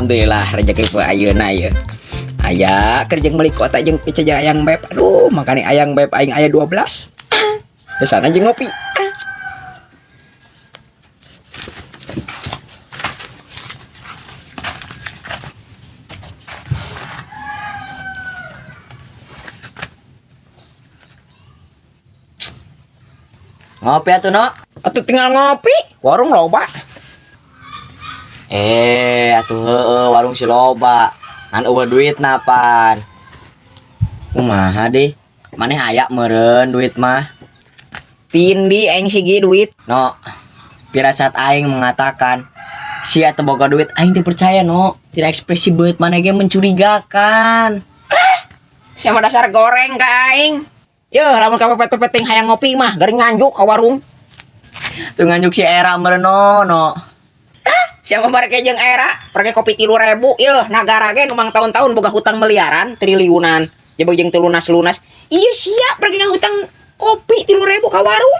Alhamdulillah rezeki poe ayeuna ieu. Aya keur jeung meuli kuota jeung pica jeung ayang beb. Aduh, makane ayang beb aing aya 12. Kesana jeung ngopi. Ngopi atuh, No. Atuh tinggal ngopi, warung loba. Eh, atuh heueuh warung si loba. Ngan eueuh duit napan. Kumaha deh? Maneh aya meureun duit mah. Tindi aing sigi duit. No. Pirasat aing mengatakan sia teu boga duit aing teu percaya, No. Tidak ekspresi beut maneh ge mencurigakan. Siapa dasar goreng ka aing. Yeuh, lamun kapepet-pepet ting hayang ngopi mah gering nganjuk ka warung. Tuh nganjuk si era meureun, No, No. Siapa bareke jeung era, pergi kopi 3.000, yeuh nagara ge numang tahun-tahun boga hutang miliaran, triliunan. Jebeg jeung teu lunas-lunas. Iya siap pergi ngahutang kopi 3.000 ka warung.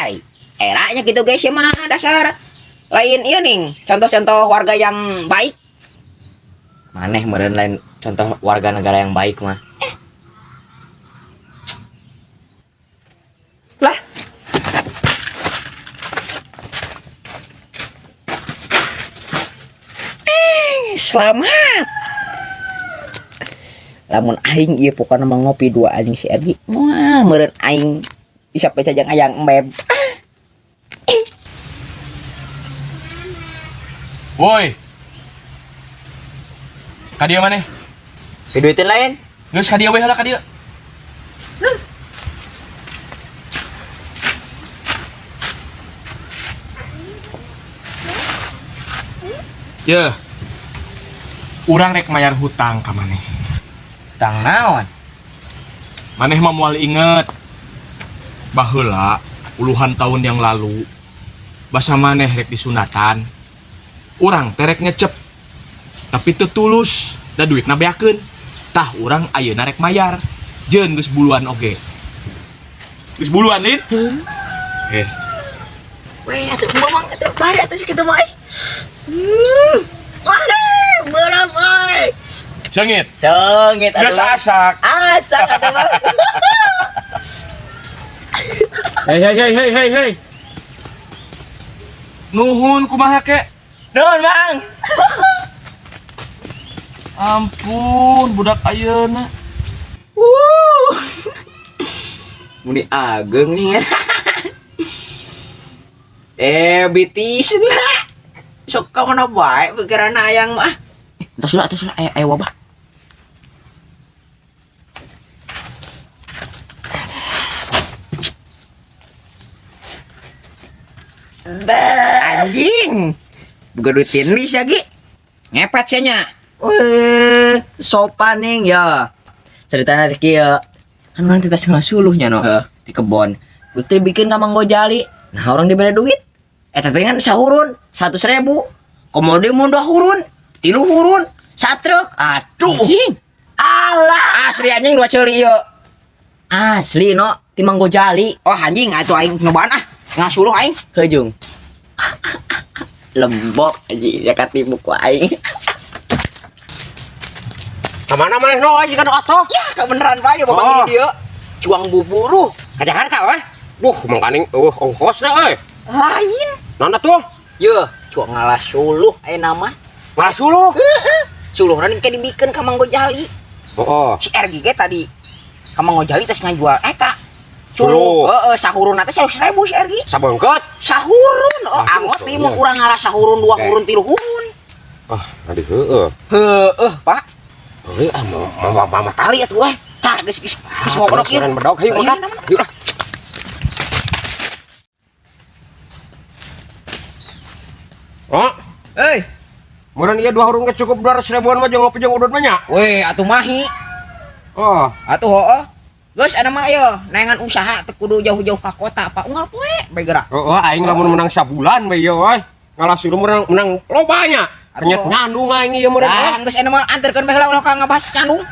Ai, eranya gitu guys ya mah dasar. Lain ieu ning, contoh-contoh warga yang baik. Maneh meureun lain contoh warga negara yang baik mah. Lah. Selamat. Lamun aing ieu pokona mah ngopi dua anjing si Ergi. Moal meureun aing bisa peca jeung ayang embeb. Woi. Ka dieu maneh? Diduitin lain? Geus ka dieu we heula ka dieu. Yeuh. Urang rek mayar hutang ka maneh. Hutang naon? Maneh mah moal inget. Baheula puluhan tahun yang lalu basa maneh rek disunatan. Urang teh rek ngecep. Tapi teu tulus da duitna beakeun. Tah urang ayeuna rek mayar. Jeun geus buluan oge. Geus buluan, Lin? Eh. Weh, atuh mamang atuh bae atuh sakitu mah. Wah, beurang euy. Seungit. Seungit atuh. Geus asak. Asak atuh mah. Hei hei hei hei hei hei. Nuhun kumaha ke? Nuhun, Bang. Ampun, budak ayeuna. Wuh. Muni ageng nih. Bitis na. Sok ka mana bae pikiran ayang mah. Entos lah, entos lah, aya wabah. Anjing. Buka duit tindis ya, Gi. Ngepet sia nya. Weh, sopan ning ya. Ceritanya teh kieu. Kan urang teh tas ngasuluhnya no di kebon. Duit teh bikin ka Mang Gojali. Nah, orang diberi duit. Eta teh kan sahurun 100.000. Komodo mun 2 hurun, 3 hurun, satruk. Aduh. Anjing. Alah, asli anjing 2 ceuli ieu. Asli no, ti Mang Gojali. Oh anjing, atuh aing nyobaan ah. Ngasuluh aing. Heujung. Lembok anjing ya katipu ku aing. Kamana maneh no anjing kana atoh? Ya, kebeneran Pak, ya babang Oh. di dieu. Cuang buburuh. Ka Jakarta weh. Duh, mangkaning eueuh ongkosna euy. Lain. Naon atuh? Yeuh, cuang ngalah suluh aya nama. Ngalah suluh? Heeh. Suluhna ke dibikeun ka Mang Gojali. Heeh. Si RG ge tadi ka Mang Gojali tes ngajual eta. Suluh. Suluh. Heeh, sahurun teh 100.000 si RG. Sabengkeut? Sahurun. Oh, Aduh, angot ieu mah iya. urang ngalah sahurun, 2 Oke. hurun, 3 hurun. Ah, adi heueuh. Heeh, Pak. Heueuh, ah, mau tali atuh weh. Tah, geus, geus, geus Ah, mau kodok ieu. penasaran bedog, hayu, Ayo, makan. mana, mana. Yuk, ah. Oh. Hei. Meureun ieu 2 hurun ge cukup 200 ribuan mah jeung ngopi jeung udut mah nya. Weh, atuh mahi. Oh. Atuh heueuh. Geus ana mah ieu, neangan usaha teu kudu jauh-jauh ka kota, Pak. Unggal poe bae gerak. Heeh, aing lamun menang sabulan bae ieu euy. Ngalah suluh menang loba nya. Kenyet Atuh. nyandung aing ieu meureun. Lah, geus ana mah anterkeun bae heula ulah ka ngabahas nyandung.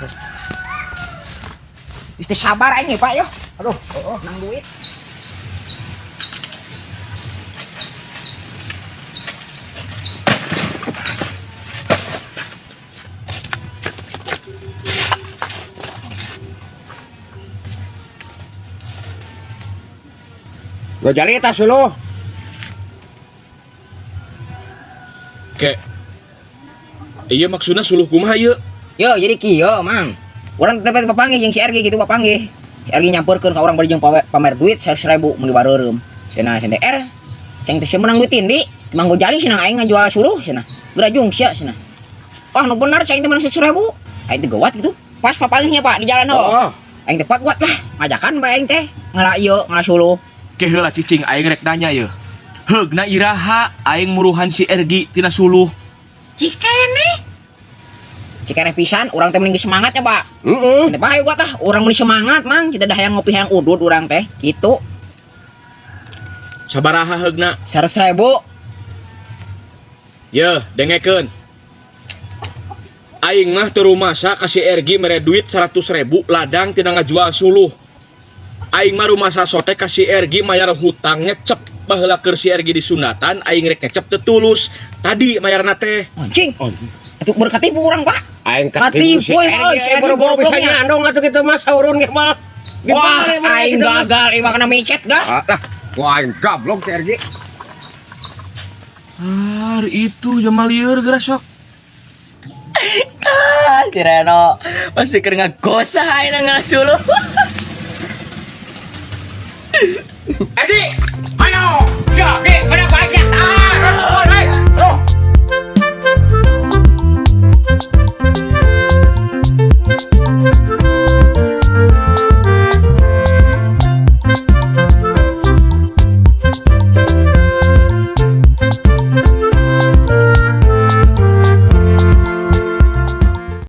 Geus teu sabar aing Pak yo. Aduh, heeh. Menang duit. Gojali tas suluh. Ke. Iya maksudna suluh kumaha ieu? Yo, jadi kieu, Mang. Urang teh papanggih jeung si RG gitu papanggih. Si RG nyamperkeun ka urang bari jeung pamer duit 100.000 mun dibareureum. Cenah cenah R. Ceng teh menang duit indi, Mang Gojali cenah aing ngajual suluh cenah. Geura jung sia cenah. Wah, nu bener ceng teh menang 100.000. Aing teh gawat gitu. Pas papanggihnya Pak di jalan ho. Oh. Aing teh pak kuat lah, ngajakan bae aing teh. Ngala ieu, ngala suluh. Ke heula cicing aing rek nanya ye. Heugna iraha aing muruhan si Ergi tina suluh. Cikene. Cikene pisan, urang teh mending semangat ya, Pak. Heeh. Teh bae gua tah, urang meni semangat, Mang. Kita dah hayang ngopi hayang udud urang teh, gitu. Sabaraha heugna? 100.000. Ye, dengekeun. Aing mah teu rumasa ka si Ergi mere duit 100.000 ladang tina ngajual suluh. Aing mah rumasa sote ka si Ergi mayar hutang ngecep baheula keur si Ergi disunatan aing rek ngecep teu tulus. Tadi mayarna teh. Anjing. Atuh berkatipu urang, Pak. Aing katipu si Katipu, RG, oh, si RG boro-boro bisa gobloknya. nyandong atuh kitu mah saurun ge mah. Wah, aing gagal ieu kena micet gah. Ah, lah. Wah, aing gablok si RG. Ah, itu jamal lieur geura sok. Ah, si Reno masih keur ngagosah aing ngala suluh. Edi, ayo, siap, ge,